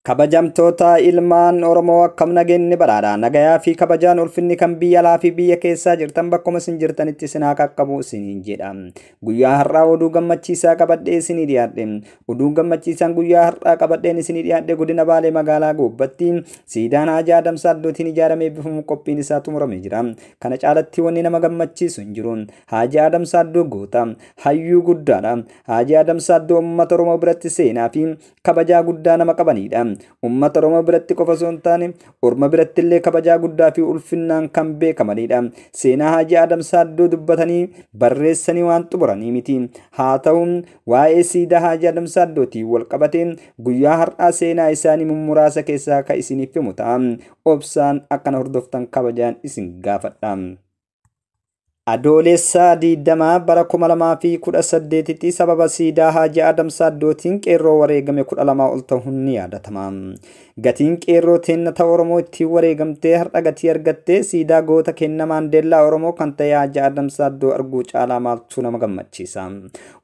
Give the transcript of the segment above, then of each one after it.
Kabajamtoota ilmaan Oromoo, akkam nageenyi badhaadha? Nagayaa fi kabajaan ulfinni kan biyya alaa fi biyya keessaa jirtan bakkuma isin jirtanitti isin haa qaqqabu isiniin jedha. Guyyaa har'aa oduu gammachiisaa qabadhee isinii dhiyaadhe. Oduun gammachiisaan guyyaa har'aa qabadheen isinii dhiyaadhe, godina Baalee magaalaa Goobbatti siidaan Haajii Adam Saaddootiin ijaaramee eebbifamu qophiin isaa xumuramee jira. Kana caalatti wanni nama gammachiisu hin jiru. Haajii Adam Saaddoo goota hayyuu guddaadha. Haajii Adam Saaddoo uummata Oromoo biratti seenaa fi kabajaa guddaa nama qabanidha. Uummata Oromoo biratti qofa osoo hin taane, orma biratti illee kabajaa guddaa fi ulfinnaan kan beekamanidha. Seenaa Haajii Adam Saaddoo dubbatanii barreessanii waan xumuranii miti. Haa ta'u, waa'ee siidaa Haajii Adam Saaddootiin wal qabatee guyyaa har'aa seenaa isaanii mummuraasa keessaa akka isiniif himu ta'a. Obsaan akkana hordoftan kabajaan isin gaafadha. Adoolessa 20 bara 2018tti sababa siidaa Haajii Adam Saaddootiin qeerroo wareegame 12 ol ta'uun ni yaadatama. Gatiin qeerroo teenna ta'u Oromoo ittiin wareegamtee har'a gatii argattee siidaa goota kenna Maandeellaa Oromoo kan ta'e Haajii Adam Saaddoo arguu caalaa maaltu nama gammachiisa?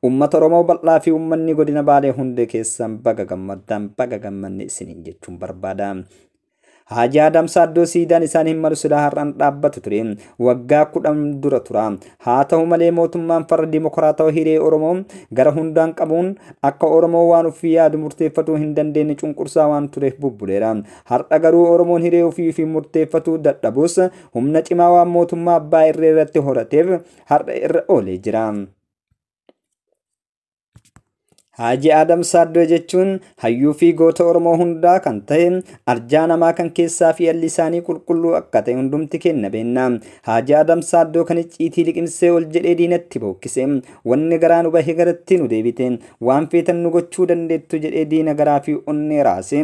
Uummata Oromoo bal'aa fi uummanni godina Baalee hundee keessan baga gammaddan, baga gammanne isiniin jechuun barbaada. Haajii Adam Saaddoo siidaan isaan hin malu silaa har'aan dhaabbatu ture. Waggaa 10 dura tura. Haa ta'u malee, mootummaan farra dimokiraatawaa hiree Oromoo gara hundaan qabuun akka Oromoo waan ofii yaadu murteeffatuu hin dandeenye cunqursaa waan tureef bubbuleera. Har'a garuu Oromoon hiree ofii fi murteeffatuu dadhabus, humna cimaa waan mootummaa abbaa irree irratti horateef har'a irra oolee jira. Haajii Adam Saaddoo jechuun hayyuu fi goota Oromoo hundaa kan ta'e, arjaa namaa kan keessaa fi alli isaanii qulqulluu akka ta'e hundumti kenna beenna. Haajii Adam Saaddoo kan icciitii liqimsee ol jedhee diinatti bookkise. Wanni garaa nu bahe garatti nu deebite. Waan feetan nu gochuu dandeettu jedhee diina garaa fi onnee raase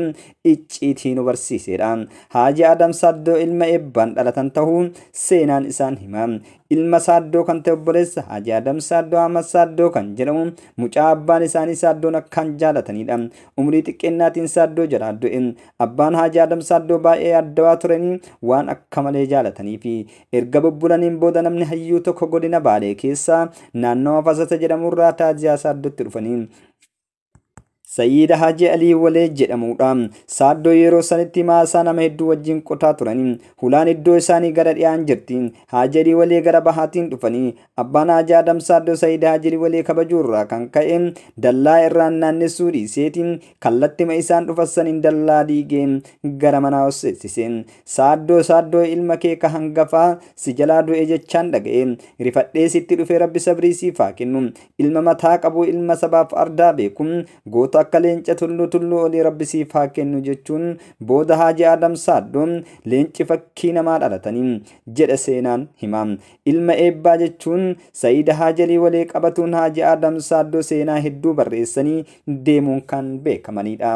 icciitii nu barsiisedha. Haajii Adam Saaddoo ilma eebbaan dhalatan ta'uu seenaan isaan hima. Ilma Saaddoo kan ta'e obboleessa Haajii Adam Saaddoo, Ahmad Saaddoo kan jedhamu, mucaa abbaan isaanii Saaddoon akkaan jaalatanidha. Umurii xiqqeennaatiin Saaddoo jalaa du'e. Abbaan Haajii Adam Saaddoo baay'ee addawaa turanii waan akka malee jaalatanii fi erga bubbulaniin booda namni hayyuu tokko godina Baalee keessaa naannawa Fasasa jedhamurraa taaziyaa Saaddootti dhufanii Sayyiida Haajii Alii Walee jedhamudha. Saaddoo yeroo sanitti maasaa nama hedduu wajjin qotaa turanii. Hulaan iddoo isaanii gara dhiyaan jirti. Haajii Alii Walee gara bahaatiin dhufanii. Abbaan Haajii Adam Saaddoo Sayyiida Haajii Alii Walee kabajuurraa kan ka'e dallaa irraan naannessuu dhiiseetiin kallattima isaan dhufan saniin dallaa diigee gara manaa seensise. Saaddoo, Saaddoo, ilma kee ka hangafaa si jalaa du'e jechaan dhaga'e. Rifadhee sitti dhufee, Rabbi sabrii siif haa kennu. Ilma mataa qabu, ilma sabaaf ardaa beeku, goota akka leenca tulluu tulluu olii Rabbi siif haa kennu jechuun booda Haajii Adam Saaddoo leenci fakkii namaa dhalatanii jedha seenaan hima. Ilma eebbaa jechuun Sa'iida Haajalii Walee qabatuun Haajii Adam Saaddoo seenaa hedduu barreessanii deemuun kan beekamanidha.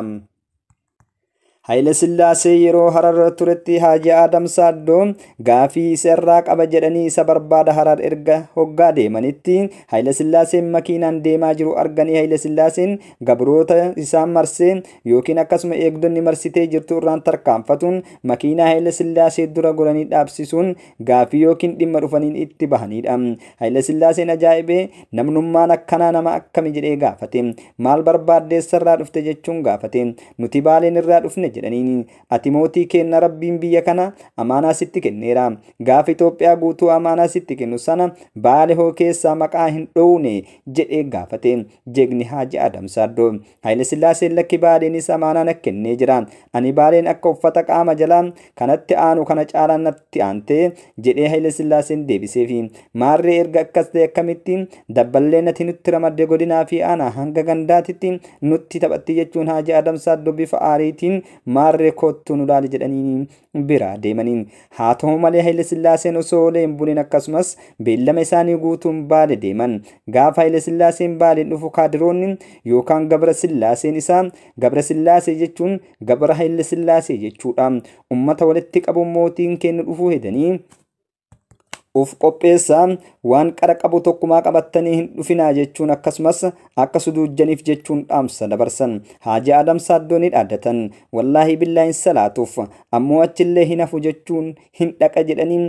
Haayile Sillaasee yeroo Harar turetti Haajii Adam Saaddoo gaafii isa irraa qaba jedhanii isa barbaada Harar erga hoggaa deemanitti, Haayile Sillaaseen makiinaan deemaa jiru arganii, Haayile Sillaaseen gabroota isaan marsee yookiin akkasuma eegdonni marsitee jirtu irraan tarkaanfatuun makiinaa Haayile Sillaasee dura goranii dhaabsisuun gaafii yookiin dhimma dhufaniin itti bahanidha. Haayile Sillaaseen ajaa'ibee, namnummaan akkanaa nama akkami jedhee gaafate. Maal barbaaddeessarraa dhufte jechuun gaafate. Nuti Baaleen irraa dhufne jedhaniin. Ati mootii kenna, Rabbiin biyya kana amaanaa sitti kenneera. Gaafa Itoophiyaa guutuu amaanaa sitti kennu sana Baale hoo keessaa maqaa hin dhoowne jedhee gaafate jeegni Haaji Adam Saaddoo. Haayile Sillaaseen lakki, Baaleenis amaanaa na kennee jira. Ani Baaleen akka uffata qaama jalaa kanatti aanu kana caalaa natti aantee jedhee Haayile Sillaaseen deebiseefi. Maarree erga akkas ta'e, akkamitti dabballee nati nutti ramadde godinaa fi aanaa hanga gandaatitti nutti taphatti jechuun Haaji Adam Saaddoo bifa aariitiin maarree koottuu nu laali jedhanii biraa deemaniin. Haa ta'u malee, Haayile Sillaaseen osoo oolee hin bulin akkasumas beellama isaanii guutuun Baale deeman. Gaafa Haayile Sillaaseen Baaleen dhufu kaadiroonni yookaan Gabra Sillaaseen isaa, Gabra Sillaasee jechuun Gabra Haayile Sillaasee jechuudha, ummata walitti qabuun mootiin kennu dhufuu hedanii uf qopheessaa, waan qara qabu tokkumaa qabattanii hin dhufinaa jechuun akkasumas akka suduujjaniif jechuun dhaamsa dabarsan. Haaji Adam Saaddoo ni dhaaddatan. Wallaahi billaahin salaatuuf ammoo achillee hin hafu jechuun hin dhaqa jedhanii.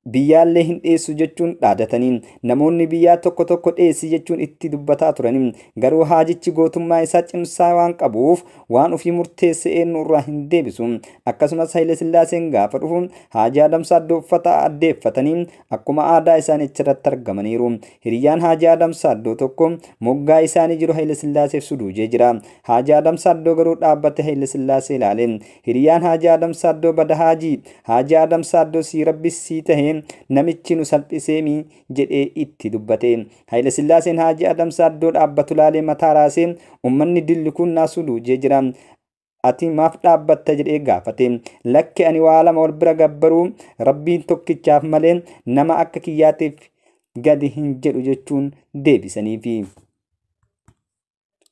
Biyyaallee hin dheessu jechuun dhaadatanii namoonni biyyaa tokko tokko dheessi jechuun itti dubbataa turanii. Garuu haajichi gootummaa isaa cimsaa waan qabuuf waan ofii murteesse eenyu irraa hin deebisu. Akkasumas Haile Sillaaseen gaafa dhufu Haaji Adam Saaddoo uffata addeeffatanii akkuma aadaa isaanii achirratti argamaniiru. Hiriyyaan Haaji Adam Saaddoo tokko moggaa isaanii jiru Haile Sillaaseef suduujee jira. Haaji Adam Saaddoo garuu dhaabbate Haile Sillaasee ilaale. Hiriyyaan Haaji Adam Saaddoo bada Haaji Adam Saaddoo sii rabbi sii tahe namichi nu salphiseemi jedhee itti dubbate. Haile Sillaaseen Haaji Adam Saaddoo dhaabbatu laalee mataa raasee ummanni dilli kun naa suduujee jira. Ati maaf dhaabbatta jedhee gaafate. Lakki ani waa lama wal bira gabbaruu rabbiin tokkichaaf malee nama akka kiyyaatiif gadi hin jedhu jechuun deebisaniifi.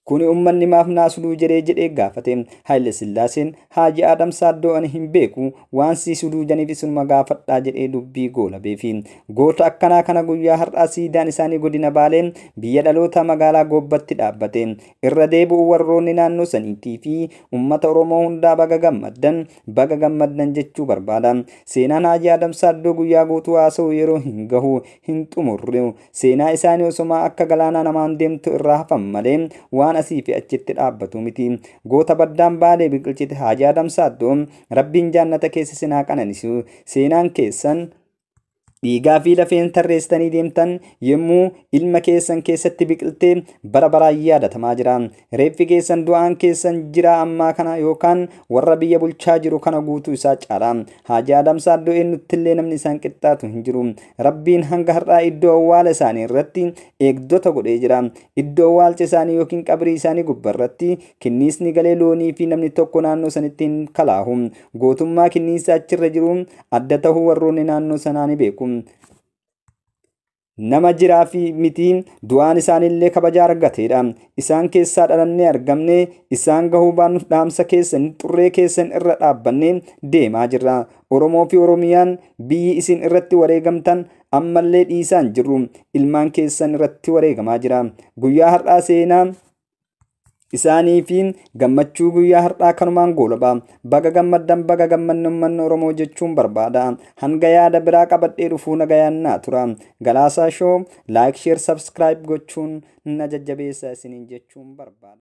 Kuni ummanni maaf naa suduu jedhee gaafate. Haile Sillaaseen Haaji Adam Saaddoo ani hin beeku waan sii suduu janiif isinuma gaafadhaa jedhee dubbii goolabeefi. Goota akkanaa kana guyyaa har'aa siidaan isaanii godina Baalee biyya dhaloota magaalaa Goobbatti dhaabbate. Irra deebi'u warroonni naannoo saniitii fi uummata Oromoo hundaa baga gammaddan jechuu barbaada. Seenaan Haaji Adam Saaddoo guyyaa guutuu haasa'u yeroo hin gahu hin xumurru. Seenaa isaanii osomaa akka galaanaa namaan deemtu irraa hafan malee waan asii fi achitti dhaabbatu miti. Goota baddaan Baalee biqilchite Haaji Adam Saaddoo rabbiin jaannata keessa sinaa qananisu. Seenaan keessan dhiigaa fi lafeen tarreessitanii deemtan yommuu ilma keessan keessatti biqiltee bara baraan yaadatamaa jira. Reeffi keessan du'aan keessan jira ammaa kana yookaan warra biyya bulchaa jiru kana guutuu isaa caala. Haaji Adam Saaddoo eenyuttillee namni isaan qixxaatu hin jiru. Rabbiin hanga har'aa iddoo awwaala isaanii irratti eegdota godhee jira. Iddoo awwaalcha isaanii yookiin qabrii isaanii gubbarratti kinniisni galee loonii fi namni tokko naannoo sanitti hin kalaahu. Gootummaa kinniisa achirra jiru adda ta'uu warroonni naannoo sanaa ni beeku. Nama jiraa fi miti du'aan isaaniillee kabaja argateedha. Isaan keessaa dhalannee argamne isaan gahuu baannuuf dhaamsa keessan xurree keessan irra dhaabbannee deemaa jirra. Oromoo fi Oromiyaan biyyi isin irratti wareegamtan ammallee dhiisaan jirru. Ilmaan keessan irratti wareegamaa jira. Guyyaa har'aa seenaa isaanii fi gammachuu guyyaa har'aa kanumaan goolaba. Baga gammaddan baga gammanne uummanni Oromoo jechuun barbaada. Hanga yaada biraa qabadhee dhufuu nagayaan naa tura. Galaasaa Show like, share, subscribe gochuun na jajjabeessa isiniin jechuun barbaada.